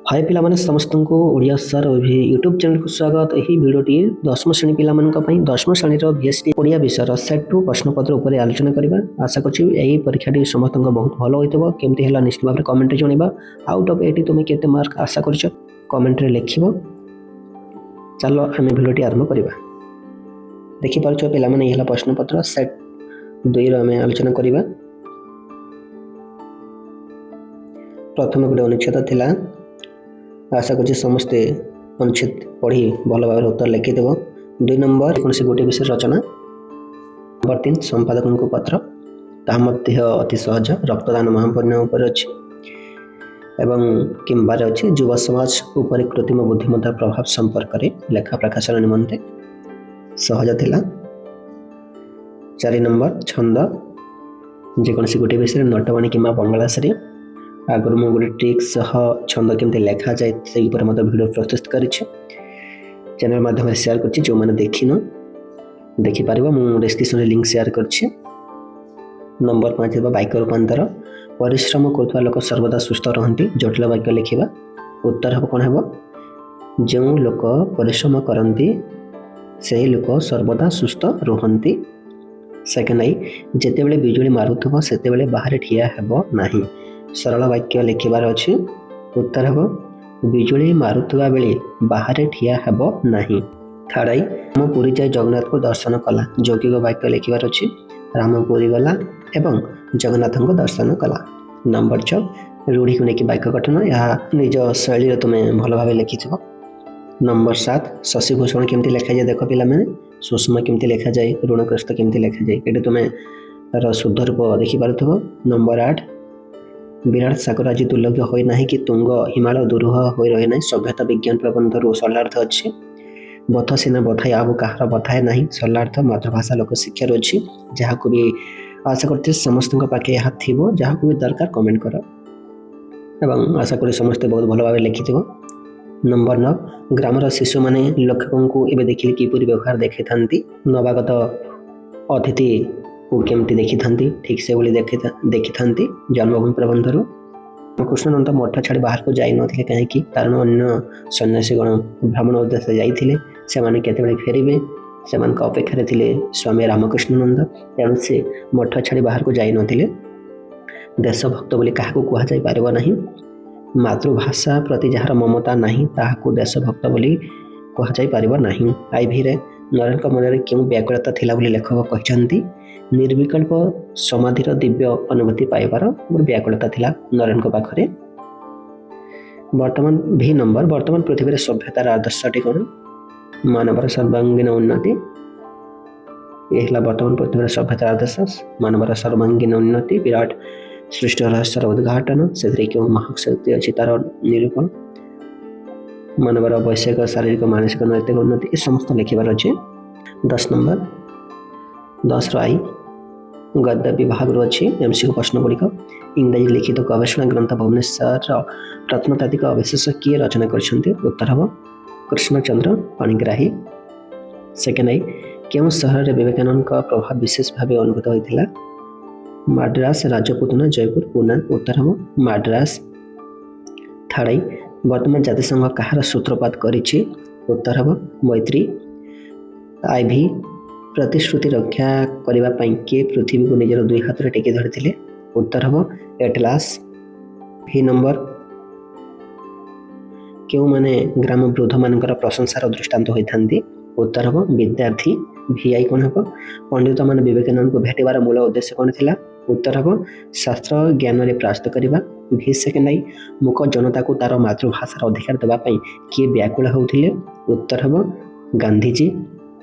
ହାଏ ପିଲାମାନେ, ସମସ୍ତଙ୍କୁ Odia sir ଓଭି YouTube ଚ୍ୟାନେଲକୁ ସ୍ୱାଗତ। ଏହି ଭିଡ଼ିଓଟି ଦଶମ ଶ୍ରେଣୀ ପିଲାମାନଙ୍କ ପାଇଁ। ଦଶମ ଶ୍ରେଣୀର ଭିଏସ୍ଟି ଓଡ଼ିଆ ବିଷୟର ସେଟ୍ ଟୁ ପ୍ରଶ୍ନପତ୍ର ଉପରେ ଆଲୋଚନା କରିବା। ଆଶା କରୁଛି ଏହି ପରୀକ୍ଷାଟି ସମସ୍ତଙ୍କ ବହୁତ ଭଲ ହୋଇଥିବ। କେମିତି ହେଲା, ନିଶ୍ଚିତ ଭାବରେ କମେଣ୍ଟରେ ଜଣାଇବା। ଆଉଟ୍ ଅଫ୍ 80 ତୁମେ କେତେ ମାର୍କ ଆଶା କରୁଛ, କମେଣ୍ଟରେ ଲେଖିବ। ଚାଲ, ଆମେ ଭିଡ଼ିଓଟି ଆରମ୍ଭ କରିବା। ଦେଖିପାରୁଛ ପିଲାମାନେ, ଏହି ହେଲା ପ୍ରଶ୍ନପତ୍ର। ସେଟ୍ 2ର ଆମେ ଆଲୋଚନା କରିବା। ପ୍ରଥମେ ଗୋଟେ ଅନୁଚ୍ଛେଦ ଥିଲା। ଆଶା କରୁଛି ସମସ୍ତେ ଅନୁଚ୍ଛେଦ ପଢ଼ି ଭଲ ଭାବରେ ଉତ୍ତର ଲେଖିଦେବ। 2 ନମ୍ବର, କୌଣସି ଗୋଟିଏ ବିଷୟ ରଚନା। ନମ୍ବର 3, ସମ୍ପାଦକଙ୍କୁ ପତ୍ର, ତାହା ମଧ୍ୟ ଅତି ସହଜ। ରକ୍ତଦାନ ମହାପୁଣ୍ୟ ଉପରେ ଅଛି ଏବଂ କିମ୍ବାରେ ଅଛି ଯୁବ ସମାଜ ଉପରେ କୃତ୍ରିମ ବୁଦ୍ଧିମତ୍ତାର ପ୍ରଭାବ ସମ୍ପର୍କରେ ଲେଖା ପ୍ରକାଶନ ନିମନ୍ତେ, ସହଜ ଥିଲା। 4 ନମ୍ବର, ଛନ୍ଦ, ଯେକୌଣସି ଗୋଟିଏ ବିଷୟରେ, ନଟବାଣୀ କିମ୍ବା ବଙ୍ଗଳାଶ୍ରୀ। ଆଗରୁ ମୁଁ ଗୋଟେ ଟ୍ରିକ୍ ସହ ଛନ୍ଦ କେମିତି ଲେଖାଯାଏ, ସେଇ ଉପରେ ମଧ୍ୟ ଭିଡ଼ିଓ ପ୍ରସ୍ତୁତ କରିଛି, ଚ୍ୟାନେଲ୍ ମାଧ୍ୟମରେ ସେୟାର କରିଛି। ଯେଉଁମାନେ ଦେଖିନ, ଦେଖିପାରିବ, ମୁଁ ଡିସ୍କ୍ରିପ୍ସନରେ ଲିଙ୍କ୍ ସେୟାର କରିଛି। ନମ୍ବର 5 ହେବ ବାକ୍ୟ ରୂପାନ୍ତର। ପରିଶ୍ରମ କରୁଥିବା ଲୋକ ସର୍ବଦା ସୁସ୍ଥ ରହନ୍ତି। ଜଟିଳ ବାକ୍ୟ ଲେଖିବା। ଉତ୍ତର ହେବ କ'ଣ ହେବ? ଯେଉଁ ଲୋକ ପରିଶ୍ରମ କରନ୍ତି, ସେହି ଲୋକ ସର୍ବଦା ସୁସ୍ଥ ରୁହନ୍ତି। ସେକେଣ୍ଡ I, ଯେତେବେଳେ ବିଜୁଳି ମାରୁଥିବ, ସେତେବେଳେ ବାହାରେ ଠିଆ ହେବ ନାହିଁ। ସରଳ ବାକ୍ୟ ଲେଖିବାର ଅଛି। ଉତ୍ତର ହେବ, ବିଜୁଳି ମାରୁଥିବା ବେଳେ ବାହାରେ ଠିଆ ହେବ ନାହିଁ। ଥାର୍ଡ I, Ram Puri ଯାଇ ଜଗନ୍ନାଥଙ୍କୁ ଦର୍ଶନ କଲା। ଯୌଗିକ ବାକ୍ୟ ଲେଖିବାର ଅଛି। ରାମ ପୁରୀ ଗଲା ଏବଂ ଜଗନ୍ନାଥଙ୍କୁ ଦର୍ଶନ କଲା। ନମ୍ବର 6, ରୂଢ଼ିକୁ ନେଇକି ବାକ୍ୟ ଗଠନ। ଏହା ନିଜ ଶୈଳୀରେ ତୁମେ ଭଲ ଭାବେ ଲେଖିଥିବ। ନମ୍ବର 7, ଶଶିଭୂଷଣ କେମିତି ଲେଖାଯାଏ ଦେଖ ପିଲାମାନେ। ସୁଷମା କେମିତି ଲେଖାଯାଏ, ଋଣଗ୍ରସ୍ତ କେମିତି ଲେଖାଯାଏ, ଏଠି ତୁମେ ତାର ଶୁଦ୍ଧ ରୂପ ଦେଖିପାରୁଥିବ। ନମ୍ବର 8, ବିରାଟ ସାଗର ଆଜି ଦୁର୍ଲଭ୍ୟ ହୋଇନାହିଁ କି ତୁଙ୍ଗ ହିମାଳୟ ଦୁରୂହ ହୋଇ ରହିନାହିଁ। ସଭ୍ୟତା ବିଜ୍ଞାନ ପ୍ରବନ୍ଧରୁ ସରଳାର୍ଥ ଅଛି। ବଥ ସିନା ବଧାଇ, ଆଉ କାହାର ବଧାଏ ନାହିଁ। ସରଳାର୍ଥ ମାତୃଭାଷା ଲୋକଶିକ୍ଷାରୁ ଅଛି। ଯାହାକୁ ବି ଆଶା କରୁଛି ସମସ୍ତଙ୍କ ପାଖେ ଏହା ଥିବ। ଯାହାକୁ ବି ଦରକାର, କମେଣ୍ଟ କର ଏବଂ ଆଶା କরি ସମସ୍ତେ ବହୁତ ଭଲ ଭାବେ ଲେଖିଥିବ। ନମ୍ବର 9, ଗ୍ରାମର ଶିଶୁମାନେ ଲେଖକଙ୍କୁ ଏବେ ଦେଖିଲେ କିପରି ବ୍ୟବହାର ଦେଖାଇଥାନ୍ତି? ନବାଗତ ଅତିଥିକୁ କେମିତି ଦେଖିଥାନ୍ତି, ଠିକ୍ ସେଭଳି ଦେଖିଥାନ୍ତି, ଜନ୍ମଭୂମି ପ୍ରବନ୍ଧରୁ। କୃଷ୍ଣାନନ୍ଦ ମଠ ଛାଡ଼ି ବାହାରକୁ ଯାଇନଥିଲେ କାହିଁକି? କାରଣ ଅନ୍ୟ ସନ୍ନ୍ୟାସୀଗଣ ଭ୍ରମଣ ଉଦ୍ଦେଶ୍ୟରେ ଯାଇଥିଲେ। ସେମାନେ କେତେବେଳେ ଫେରିବେ, ସେମାନଙ୍କ ଅପେକ୍ଷାରେ ଥିଲେ ସ୍ୱାମୀ ରାମକୃଷ୍ଣାନନ୍ଦ। ତେଣୁ ସେ ମଠ ଛାଡ଼ି ବାହାରକୁ ଯାଇନଥିଲେ। ଦେଶଭକ୍ତ ବୋଲି କାହାକୁ କୁହାଯାଇପାରିବ ନାହିଁ? ମାତୃଭାଷା ପ୍ରତି ଯାହାର ମମତା ନାହିଁ, ତାହାକୁ ଦେଶଭକ୍ତ ବୋଲି କୁହାଯାଇପାରିବ ନାହିଁ। ଆଇଭିରେ ନରେନଙ୍କ ମନରେ କେଉଁ ବ୍ୟାକୁଳତା ଥିଲା ବୋଲି ଲେଖକ କହିଛନ୍ତି? ନିର୍ବିକଳ୍ପ ସମାଧିର ଦିବ୍ୟ ଅନୁଭୂତି ପାଇବାର ଗୋଟେ ବ୍ୟାକୁଳତା ଥିଲା ନରେନଙ୍କ ପାଖରେ। ବର୍ତ୍ତମାନ ଭି ନମ୍ବର, ବର୍ତ୍ତମାନ ପୃଥିବୀରେ ସଭ୍ୟତାର ଆଦର୍ଶଟି କ'ଣ? ମାନବର ସର୍ବାଙ୍ଗୀନ ଉନ୍ନତି। ଏ ହେଲା ବର୍ତ୍ତମାନ ପୃଥିବୀର ସଭ୍ୟତାର ଆଦର୍ଶ, ମାନବର ସର୍ବାଙ୍ଗୀନ ଉନ୍ନତି, ବିରାଟ ସୃଷ୍ଟି ରହସ୍ୟର ଉଦ୍ଘାଟନ, ସେଥିରେ କେଉଁ ମହାଶକ୍ତି ଅଛି ତାର ନିରୂପଣ, ମାନବର ବୈଷୟିକ, ଶାରୀରିକ, ମାନସିକ, ନୈତିକ ଉନ୍ନତି, ଏ ସମସ୍ତ ଲେଖିବାର ଅଛି। 10 ନମ୍ବର, 10ର I, ଗଦ୍ୟ ବିଭାଗରୁ ଅଛି ଏମସିକ୍ୟୁ ପ୍ରଶ୍ନ ଗୁଡ଼ିକ। ଇଂରାଜୀ ଲିଖିତ ଗବେଷଣା ଗ୍ରନ୍ଥ ଭୁବନେଶ୍ୱରର ପ୍ରତ୍ନତାତ୍ତ୍ୱିକ ଅବଶେଷ କିଏ ରଚନା କରିଛନ୍ତି? ଉତ୍ତର ହେବ କୃଷ୍ଣଚନ୍ଦ୍ର ପାଣିଗ୍ରାହୀ। ସେକେଣ୍ଡ I, କେଉଁ ସହରରେ ବିବେକାନନ୍ଦଙ୍କ ପ୍ରଭାବ ବିଶେଷ ଭାବେ ଅନୁଭୂତ ହୋଇଥିଲା? ମାଡ୍ରାସ, ରାଜପୁତନା, ଜୟପୁର, ପୁନା। ଉତ୍ତର ହେବ ମାଡ୍ରାସ। ଥାର୍ଡ I, ବର୍ତ୍ତମାନ ଜାତିସଂଘ କାହାର ସୂତ୍ରପାତ କରିଛି? ଉତ୍ତର ହେବ ମୈତ୍ରୀ। ଆଇଭି, ପ୍ରତିଶ୍ରୁତି ରକ୍ଷା କରିବା ପାଇଁ କିଏ ପୃଥିବୀକୁ ନିଜର ଦୁଇ ହାତରେ ଟେକି ଧରିଥିଲେ? ଉତ୍ତର ହେବ ଏଟଲାସ। ଭି ନମ୍ବର, କେଉଁମାନେ ଗ୍ରାମ ବୃଦ୍ଧମାନଙ୍କର ପ୍ରଶଂସାର ଦୃଷ୍ଟାନ୍ତ ହୋଇଥାନ୍ତି? ଉତ୍ତର ହେବ ବିଦ୍ୟାର୍ଥୀ। ଭିଆଇ କ'ଣ ହେବ? ପଣ୍ଡିତମାନେ ବିବେକାନନ୍ଦଙ୍କୁ ଭେଟିବାର ମୂଳ ଉଦ୍ଦେଶ୍ୟ କ'ଣ ଥିଲା? ଉତ୍ତର ହେବ ଶାସ୍ତ୍ର ଜ୍ଞାନରେ ପ୍ରାସ୍ତ କରିବା। ଭି ସେକେଣ୍ଡ I, ମୂକ ଜନତାକୁ ତାର ମାତୃଭାଷାର ଅଧିକାର ଦେବା ପାଇଁ କିଏ ବ୍ୟାକୁଳ ହେଉଥିଲେ? ଉତ୍ତର ହେବ ଗାନ୍ଧିଜୀ।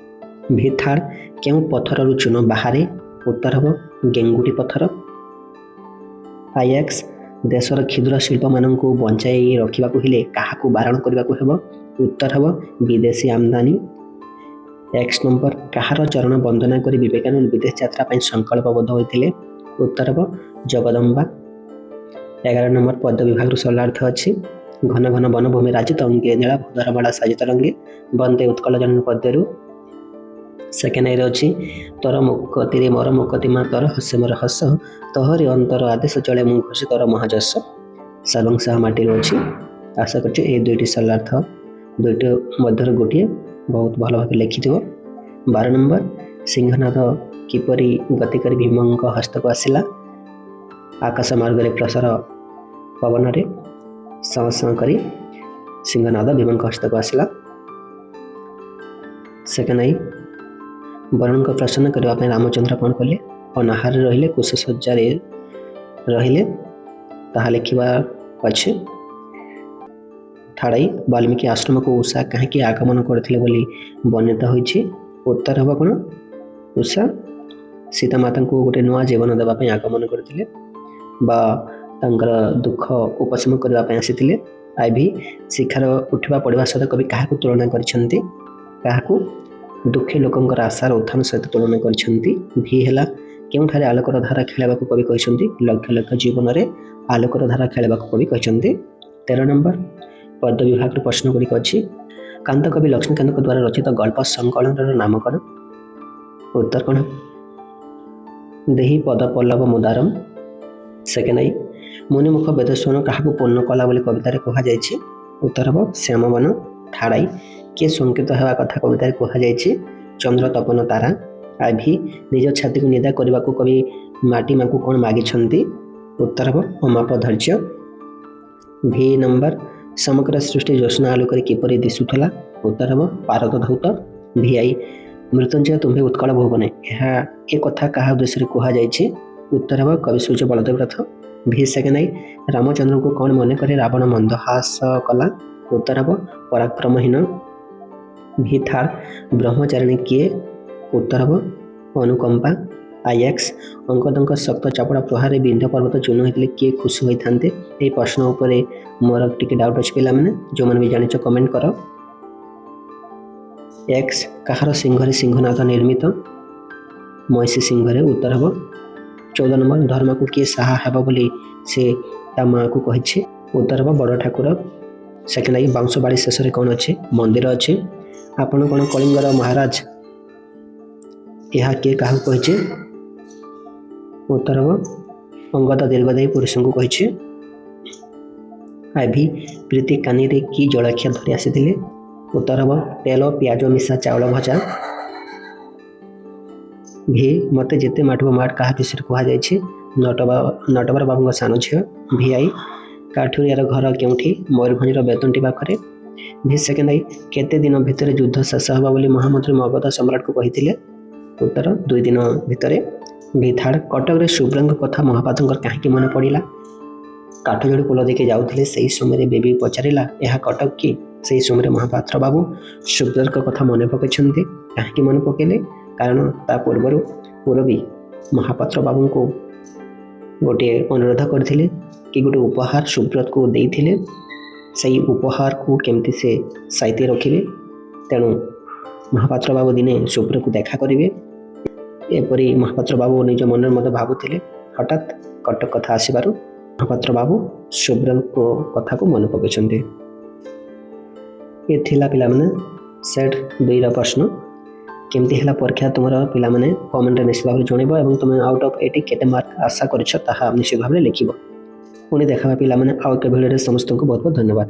ଭି ଥାର୍ଡ, କେଉଁ ପଥରରୁ ଚୂନ ବାହାରେ? ଉତ୍ତର ହେବ ଗେଙ୍ଗୁଟି ପଥର। ଆଇଏକ୍ସ, ଦେଶର କ୍ଷୁଦ୍ର ଶିଳ୍ପମାନଙ୍କୁ ବଞ୍ଚାଇ ରଖିବାକୁ ହେଲେ କାହାକୁ ବାରଣ କରିବାକୁ ହେବ? ଉତ୍ତର ହେବ ବିଦେଶୀ ଆମଦାନୀ। ଏକ୍ସ ନମ୍ବର, କାହାର ଚରଣ ବନ୍ଦନା କରି ବିବେକାନନ୍ଦ ବିଦେଶ ଯାତ୍ରା ପାଇଁ ସଂକଳ୍ପବଦ୍ଧ ହୋଇଥିଲେ? ଉତ୍ତର ହେବ ଜଗଦମ୍ବା। 11 ନମ୍ବର, ପଦ୍ୟ ବିଭାଗରୁ ସରଳାର୍ଥ ଅଛି। ଘନ ଘନ ବନଭୂମି ରାଜିତ ଅଙ୍ଗେ, ନୀଳାଭଧରମାଳା ସାଜିତ ରଙ୍ଗେ, ବନ୍ଦେ ଉତ୍କଳ ଜନନୀ ପଦ୍ୟରୁ। ସେକେଣ୍ଡ ଆଇରେ ଅଛି, ତୋର ମୁକତିରେ ମୋର ମୁକତି ମା, ତୋର ହସେ ମୋର ହସ, ତୋହରି ଅନ୍ତର ଆଦେଶ ଚଳେ ମୁଁ ଘୋଷି ତୋର ମହାଯଶ, ସର୍ବଂସହା ମାଟିରୁ ଅଛି। ଆଶା କରୁଛି ଏଇ ଦୁଇଟି ସରଳାର୍ଥ ଦୁଇଟି ମଧ୍ୟରୁ ଗୋଟିଏ ବହୁତ ଭଲ ଭାବେ ଲେଖିଥିବ। 12 ନମ୍ବର, ସିଂହନାଦ କିପରି ଗତି କରି ଭୀମଙ୍କ ହସ୍ତକୁ ଆସିଲା? ଆକାଶ ମାର୍ଗରେ ପ୍ରସାର ପବନରେ ସଁ ସଁ କରି ସିଂହନାଦ ଭୀମଙ୍କ ହସ୍ତକୁ ଆସିଲା। ସେକେଣ୍ଡ I, ବରୁଣଙ୍କ ପ୍ରସନ୍ନ କରିବା ପାଇଁ ରାମଚନ୍ଦ୍ର କ'ଣ କଲେ? ଅନାହାରରେ ରହିଲେ, କୁଶସଜ୍ଜାରେ ରହିଲେ, ତାହା ଲେଖିବା ଅଛି। ଥାର୍ଡ଼ I, Valmiki ଆଶ୍ରମକୁ ଉଷା କାହିଁକି ଆଗମନ କରିଥିଲେ ବୋଲି ବର୍ଣ୍ଣିତ ହୋଇଛି? ଉତ୍ତର ହେବ କ'ଣ? ଉଷା ସୀତାମାତାଙ୍କୁ ଗୋଟେ ନୂଆ ଜୀବନ ଦେବା ପାଇଁ ଆଗମନ କରିଥିଲେ ବା ତାଙ୍କର ଦୁଃଖ ଉପଶମ କରିବା ପାଇଁ ଆସିଥିଲେ। ଆଇଭି, ଶିଖାର ଉଠିବା ପଡ଼ିବା ସହିତ କବି କାହାକୁ ତୁଳନା କରିଛନ୍ତି? କାହାକୁ? ଦୁଃଖୀ ଲୋକଙ୍କର ଆଶାର ଉତ୍ଥାନ ସହିତ ତୁଳନା କରିଛନ୍ତି। ଭି ହେଲା, କେଉଁଠାରେ ଆଲୋକର ଧାରା ଖେଳାଇବାକୁ କବି କହିଛନ୍ତି? ଲକ୍ଷ ଲକ୍ଷ ଜୀବନରେ ଆଲୋକର ଧାରା ଖେଳାଇବାକୁ କବି କହିଛନ୍ତି। 13 ନମ୍ବର ପଦ୍ୟ ବିଭାଗର ପ୍ରଶ୍ନ ଗୁଡ଼ିକ ଅଛି। କାନ୍ତ କବି ଲକ୍ଷ୍ମୀକାନ୍ତଙ୍କ ଦ୍ୱାରା ରଚିତ ଗଳ୍ପ ସଂକଳନର ନାମ କ'ଣ? ଉତ୍ତର କ'ଣ? ଦେହି ପଦ ପଲ୍ଲବ ମୁଦାରମ। ସେକେଣ୍ଡ I, ମୁନିମୁଖ ବେଦସ୍ୱନ କାହାକୁ ପୂର୍ଣ୍ଣ କଲା ବୋଲି କବିତାରେ କୁହାଯାଇଛି? ଉତ୍ତର ହେବ ଶ୍ୟାମବନ। ଥାର୍ଡ଼ I, କିଏ ଶଙ୍କିତ ହେବା କଥା କବିତାରେ କୁହାଯାଇଛି? ଚନ୍ଦ୍ର ତପନ ତାରା। ଆଭି, ନିଜ ଛାତିକୁ ନିଦା କରିବାକୁ କବି ମାଟି ମାକୁ କ'ଣ ମାଗିଛନ୍ତି? ଉତ୍ତର ହେବ ଅମାପ ଧୈର୍ଯ୍ୟ। ଭି ନମ୍ବର, ସମଗ୍ର ସୃଷ୍ଟି ଜ୍ୟୋତ୍ସ୍ନା ଆଲୋକରେ କିପରି ଦିଶୁଥିଲା? ଉତ୍ତର ହେବ ପାରଦ ଧୌତ। ଭି I, Mrutyunjay ତୁମ୍ଭେ ଉତ୍କଳ ଭୁବନେ, ଏହା ଏ କଥା କାହା ଉଦ୍ଦେଶ୍ୟରେ କୁହାଯାଇଛି? ଉତ୍ତର ହେବ କବି ସୂର୍ଯ୍ୟ ବଳଦେବ ରଥ। ଭି ସେକେଣ୍ଡ I, ରାମଚନ୍ଦ୍ରଙ୍କୁ କ'ଣ ମନେକରି ରାବଣ ମନ୍ଦହାସ କଲା? ଉତ୍ତର ହେବ ପରାକ୍ରମହୀନ। ଭି ଥାର୍ଡ଼, ବ୍ରହ୍ମଚାରିଣୀ କିଏ? ଉତ୍ତର ହେବ ଅନୁକମ୍ପା। I X, ଅଙ୍ଗଦଙ୍କ ଶକ୍ତ ଚାପଡ଼ା ପ୍ରହାରରେ ବିନ୍ଧ୍ୟ ପର୍ବତ ଚୂର୍ଣ୍ଣ ହୋଇଥିଲେ କିଏ ଖୁସି ହୋଇଥାନ୍ତେ? ଏହି ପ୍ରଶ୍ନ ଉପରେ ମୋର ଟିକେ ଡାଉଟ୍ ଅଛି ପିଲାମାନେ, ଯେଉଁମାନେ ବି ଜାଣିଛ କମେଣ୍ଟ କର। ଏକ୍ସ, କାହାର ସିଂହରେ ସିଂହନାଦ ନିର୍ମିତ? ମହିଷୀ ସିଂହରେ। ଉତ୍ତର ହେବ। 14 ନମ୍ବର, ଧର୍ମକୁ କିଏ ସାହା ହେବ ବୋଲି ସେ ତା ମାଆକୁ କହିଛି? ଉତ୍ତର ହେବ ବଡ଼ ଠାକୁର। ସେକେଣ୍ଡ I, ବାଉଁଶବାଡ଼ି ଶେଷରେ କ'ଣ ଅଛି? ମନ୍ଦିର ଅଛି। ଆପଣ କ'ଣ କଳିଙ୍ଗର ମହାରାଜ? ଏହା କିଏ କାହାକୁ କହିଛି? ଉତ୍ତର ହେବ ଅଙ୍ଗଦ ଦୀର୍ଘଦେହୀ ପୁରୁଷଙ୍କୁ କହିଛି। ଆଇଭି, ପ୍ରୀତି କାନିରେ କି ଜଳଖିଆ ଧରି ଆସିଥିଲେ? ଉତ୍ତର ହେବ ତେଲ ପିଆଜ ମିଶା ଚାଉଳ ଭଜା। ଭି, ମୋତେ ଯେତେ ମାଠିବ ମାଠ କାହା ବିଷୟରେ କୁହାଯାଇଛି? ନଟବର ବାବୁଙ୍କ ସାନ ଝିଅ। ଭି I, କାଠୁରିଆର ଘର କେଉଁଠି? ମୟୂରଭଞ୍ଜର ବେତନଟି ପାଖରେ। ଭି ସେକେଣ୍ଡ I, କେତେ ଦିନ ଭିତରେ ଯୁଦ୍ଧ ଶେଷ ହେବ ବୋଲି ମହାମନ୍ତ୍ରୀ ମଗଧ ସମ୍ରାଟକୁ କହିଥିଲେ? ଉତ୍ତର 2 ଦିନ ଭିତରେ। ଭି ଥାର୍ଡ଼, କଟକରେ ଶୁଭ୍ରଙ୍କ କଥା ମହାପାତ୍ରଙ୍କର କାହିଁକି ମନେ ପଡ଼ିଲା? କାଠଯୋଡ଼ି ପୋଲ ଦେଇକି ଯାଉଥିଲେ, ସେହି ସମୟରେ ବେବି ପଚାରିଲା, ଏହା କଟକ କି? ସେହି ସମୟରେ ମହାପାତ୍ର ବାବୁ ଶୁଭ୍ରଙ୍କ କଥା ମନେ ପକାଇଛନ୍ତି। କାହିଁକି ମନେ ପକାଇଲେ? କାରଣ ତା ପୂର୍ବରୁ ପୂରବୀ ମହାପାତ୍ର ବାବୁଙ୍କୁ ଗୋଟିଏ ଅନୁରୋଧ କରିଥିଲେ କି ଗୋଟେ ଉପହାର ସୁବ୍ରତକୁ ଦେଇଥିଲେ, ସେଇ ଉପହାରକୁ କେମିତି ସେ ସାଇତି ରଖିବେ। ତେଣୁ ମହାପାତ୍ର ବାବୁ ଦିନେ ସୁବ୍ରତକୁ ଦେଖା କରିବେ, ଏପରି ମହାପାତ୍ର ବାବୁ ନିଜ ମନରେ ମଧ୍ୟ ଭାବୁଥିଲେ। ହଠାତ୍ କଟକ କଥା ଆସିବାରୁ ମହାପାତ୍ର ବାବୁ ସୁବ୍ରତଙ୍କ କଥାକୁ ମନେ ପକାଇଛନ୍ତି। ଏ ଥିଲା ପିଲାମାନେ ସେଟ୍ 2ର ପ୍ରଶ୍ନ। କେମିତି ହେଲା ପରୀକ୍ଷା ତୁମର ପିଲାମାନେ କମେଣ୍ଟରେ ନିଶ୍ଚିତ ଭାବରେ ଜଣାଇବ ଏବଂ ତୁମେ ଆଉଟ୍ ଅଫ୍ 80 କେତେ ମାର୍କ ଆଶା କରିଛ ତାହା ନିଶ୍ଚିତ ଭାବରେ ଲେଖିବ। ପୁଣି ଦେଖା ହେବା ପିଲାମାନେ ଆଉ ଏକ ଭିଡ଼ିଓରେ। ସମସ୍ତଙ୍କୁ ବହୁତ ବହୁତ ଧନ୍ୟବାଦ।